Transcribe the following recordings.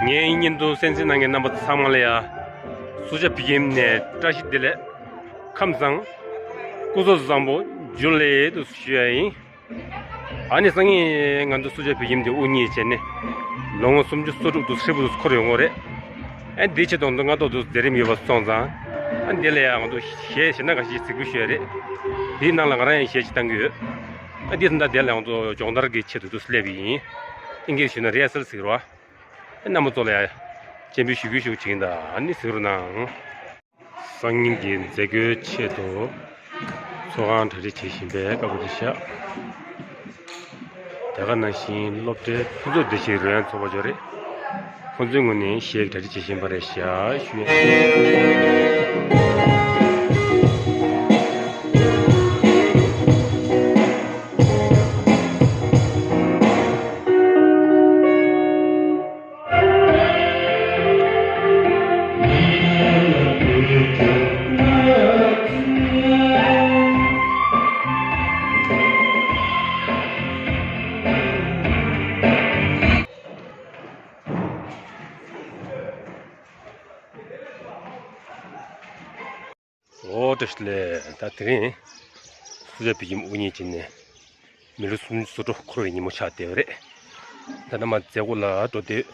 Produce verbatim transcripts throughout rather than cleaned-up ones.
ངའི་བརྙན་ཐུང་གསན་གཟིགས་གནང་མཁན་རྣམ་པ་ཚང་མ་ལ་ཡ། སུ་ཇཱ་བི་ཀིམ་ནས་བཀྲ་ཤིས་བདེ་ལེགས། ཁམས་བཟང་། སྐུ་གཟུགས་བཟང་པོ། འཇུ་ལེ་དུ་ཞུ་ཡ་ཡིན། ཨ་ནི་སང་ཉིན་ང་ཚོ་སུ་ཇཱ་བི་ཀིམ་དེ་དབུ་བརྙེས་བྱས་ནས་ལོ་ངོ་སུམ་ཅུ་སོ་དྲུག་ཏུ་ཧྲིལ་པོ་འཁོར་ཡོང་ངོ་རེད། ཨ་འདི་ཆེད་དུ་ང་ཚོ་མདོར་བསྡུས་མཛད་རིམ་ཡོད་པ་སོང་ཙང་། ཨ་འདི་ལ་ཡང་ང་ཚོ་གཞས་ཞེ་ན་འགའ་ཞིག་གཟིགས་འབུལ་ཞུ་ཡ་རེད། དེའི་ནང་ལ་ང་རང་ཡང་གཞས་ཅིག་བཏང་གི་ཡོད། ཨ་འདི་ད་ལྟ་དེ་ལ་ང་ཚོ་སྦྱོང་བརྡར་གྱི་ཆེད་དུ་དུ་སླེབས་པ་ཡིན། ཨིན་སྐད་ཞུས་ན་རི་ཧར་སལ་ཟེར་གི་རེད་བ། ཨ་རྣམ་པ་ཚོ་ལ་ཡང་སྤྱན་འབུལ་ཞུ་རྒྱུ་ཞུ་བྱེད་ཀྱིན་གདའ། ཨ་ནི་ཟེར་གི་རེད་ནའང་། སང་ཉིན་གྱི་མཛད་སྒོའི་ཆེད་དུ་ཚོགས་ཁང་གྲ་སྒྲིག་བྱེད་བཞིན་པའི་སྐབས་རེད་ཤག་དེ་ག་ནང་བཞིན་སློབ་གྲྭའི་ཕུན་ཚོགས་བདེ་ཆེན་རོལ་དབྱངས་ཚོགས་པ་ཅིག་རེད། ཁོང་ཚོའི་ངོས་ནས་གཞས་གྲ་སྒྲིག་བྱེད་བཞིན་པ་རེད་ཤག་ཞུ། ཨོ་བཀྲ་ཤིས་བདེ་ལེགས། ད་དེ་རིང་སུ་ཇཱ་བི་ཀིམ་དབུ་བརྙེས་བྱས་ནས་མི་ལོ་སུམ་ཅུ་སོ་དྲུག་འཁོར་བའི་ཉིན་མོ་ཆགས་བསྡད་པ་རེད། ད་ནང་མ་མཛད་སྒོ་ལ་འགྲོ་བསྡད།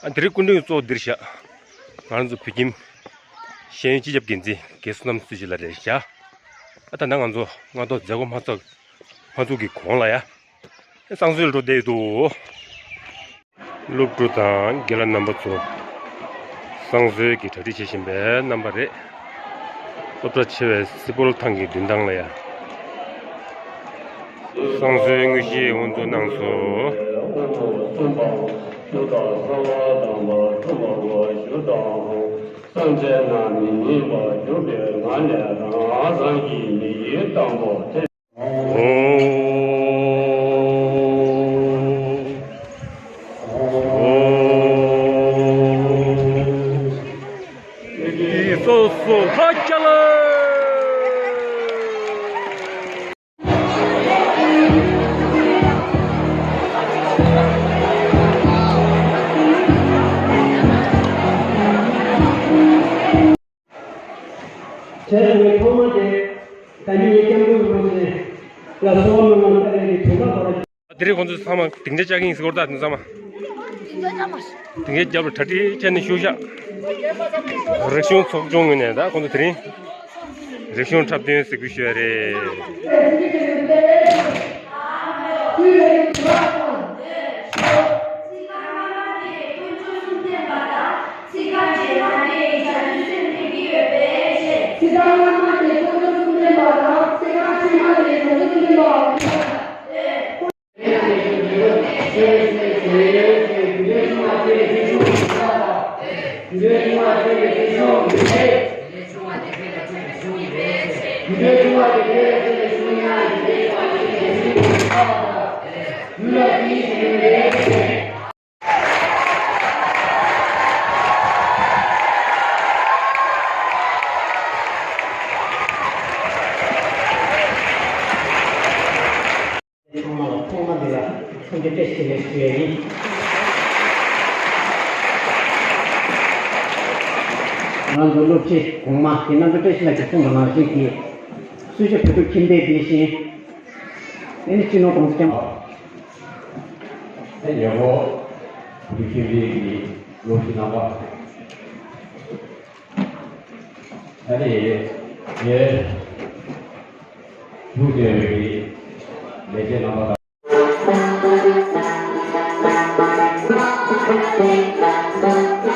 ཨ་དེ་རིང་སྐུ་མགྲོན་གཙོ་བོ་འདིར་བཞག་ང་རང་ཚོ་བོད་ཁྱིམ་ཤེས་ཡོན་སྤྱི་ཁྱབ་འགན་འཛིན་རྒན་བསོད་ནམས་བསོད་ཆེན་ལགས་རེད་བཞག་ཨ་ད་ནང་ང་ཚོ་སྔ་ཐོག་མཛད་སྒོ་མ་ཚོགས་མ་ཚུགས་ཀྱི་གོང་ལ་ཡ། བསང་གསོལ་འགྲོ་བསྡད་འདུག་སློབ་ཕྲུག་དང་རྒན་ལགས་རྣམ་པ་ཚོ་བསང་གསོལ་གྱི་གྲ་སྒྲིག་བྱེད་བཞིན་པའི་རྣམ་པ་རེད། སློབ་གྲྭ་ཆེ་བའི་སི་པོལ་ཐང་གི་མདུན་ཐང་ལ་ཡ། བསང་གསོལ་དངོས་གཞིའི་དབུ་འཛུགས་གནང་སོང་། སངས་རྒྱས་རྣམས་མི་སྨྲས་པར་གྱུར་པའི་ངང་ལས་རང་སངས་རྒྱས་མི་ཡི་དང་པོ་སྟེ། སོ་སོ་ལྷ་རྒྱལ་ལ། བྱས་ཙང་ངས་ཐོག་མ་དེ་ད་ནི་ངའི་སྐྱབས་མགོན་རིན་པོ་ཆེ་ལ་གསོལ་བ་སྨོན་ལམ་ལྟ་རེ་རེ་དོན་དག་དོ་ར། དེ་རིང་ཁོང་ཚོ་ཚང་མ་སྡིངས་ཆ་བཅག་གིན་ཟེར་བ་ད་དེ་ཚང་མ་སྡིངས་ཆ་རྒྱབ་ལ་གྲ་སྒྲིག་བྱས་ནས་བཞུགས་ཤག་རིག་གཞུང་ཚོགས་ཆུང་ངོས་ནས་ད་ཁོང་ཚོ་དེ་རིང་རིག་གཞུང་འཁྲབ་སྟོན་གཟིགས་འབུལ་ཞུ་ཡ་རེད། ཚིག་རྐང་རྗེས་མ་དེ་བྱང་ཆུབ་སེམས་ཐེབས་ཀྱི་ཡོད་པའི་ཕྱིར། ཚིག་རྐང་སྔ་མ་དེ་དཀོན་མཆོག་གསུམ་ལྡན་པ་དང་ཚིག་རྐང་ཕྱི་མ་དེ་བྱང་ཆུབ་སེམས་ལྡན་པའོ། ཚང་མ་ལ་ཐོག་མ་འདི་ལ་འཚམས་འདྲི་བཀྲ་ཤིས་བདེ་ལེགས་ཞུ་ཡ་ཡིན། ང་ཚོ་སློབ་སྤྱི་གོང་མ་དེ་རྣམ་པ་བཀྲ་ཤིས་ལགས་ཀྱིས་གསུངས་པ་ནང་བཞིན་གྱི་སུ་ཇཱ་བོད་ཕྲུག་ཁྱིམ་སྡེ་འདི་བཞིན་ཨེ་ནི་སྤྱི་ནོར་༸གོང་ས་༸སྐྱབས། ཨེ་ཉེ་བོ་བོད་ཕྲུག་ཁྱིམ་སྡེ་གི་སློབ་སྤྱི་རྣམ་པ། ཨ་ནི་ངའི་ཐུགས་དགྱེས་པའི་ལས་བྱེད་རྣམ་པ་དང་།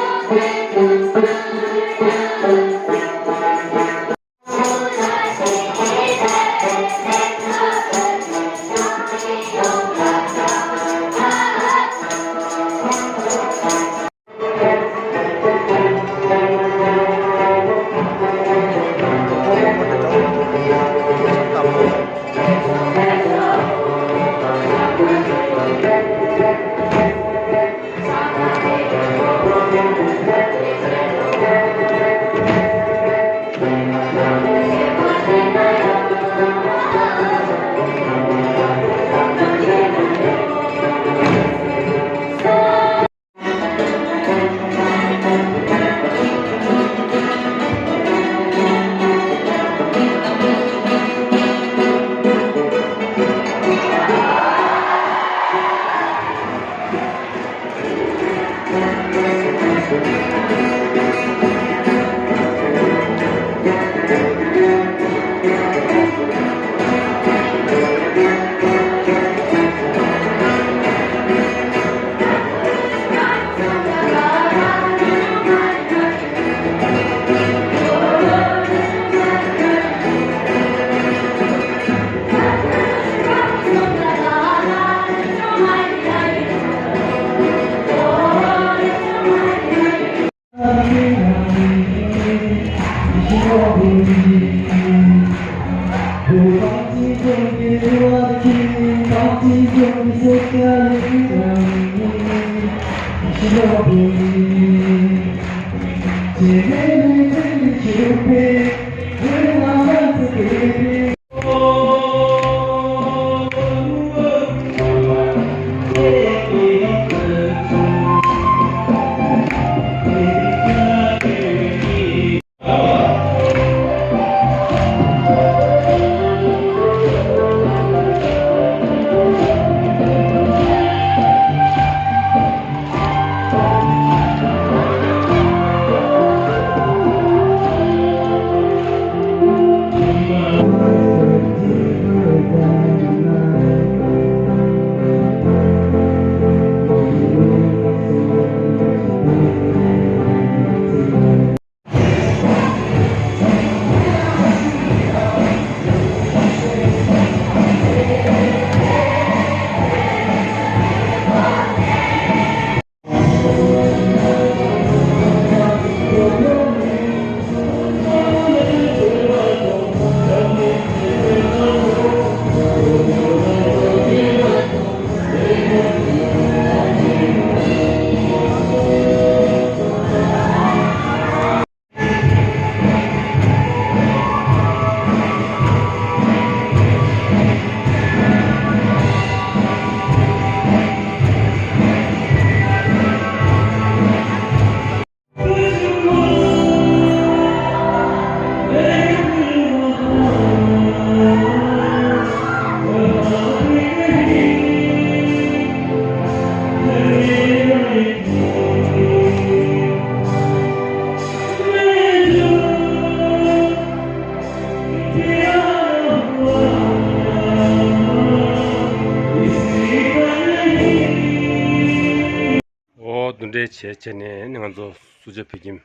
འོ། འདུ་འབྲེལ་བྱས་བྱས་ནས་ང་ཚོ་སུ་ཇཱ་བོད་ཁྱིམ་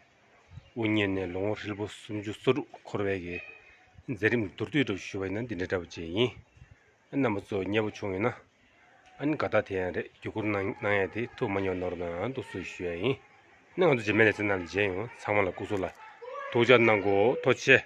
དབུ་བརྙེས་ནས་ལོ་ངོ་ཧྲིལ་པོ་སུམ་ཅུ་སོ་དྲུག་འཁོར་བའི་གི་མཛད་རིམ་མདོར་བསྡུས་འདྲ་བོ་ཞུ་བ་ཡིན་ན་འདི་འདྲ་འདྲ་བོ་ཅིག་ཡིན། རྣམ་པ་ཚོ་མཉེས་པོ་བྱུང་ཡོད་ན། ཨ་ནི་དགའ་རྟགས་དེ་ཡང་རེད། བརྒྱུད་སྐུར་གནང་གནང་ཡ་དེ་ཐུགས་མ་མཉེས་པ་གནང་རོགས་གནང་། འདུག་སེ་ཞུ་ཡ་ཡིན། ཨ་ནི་ང་ཚོ་རྗེས་མའི་ལེ་ཚན་ནང་ལ་མཇལ་ཡོང་། ཚང་མ་ལ་སྐུ་གཟུགས་ལ་ཐུགས་ཅག་གནང་གོ། ཐུགས་རྗེ་ཆེ།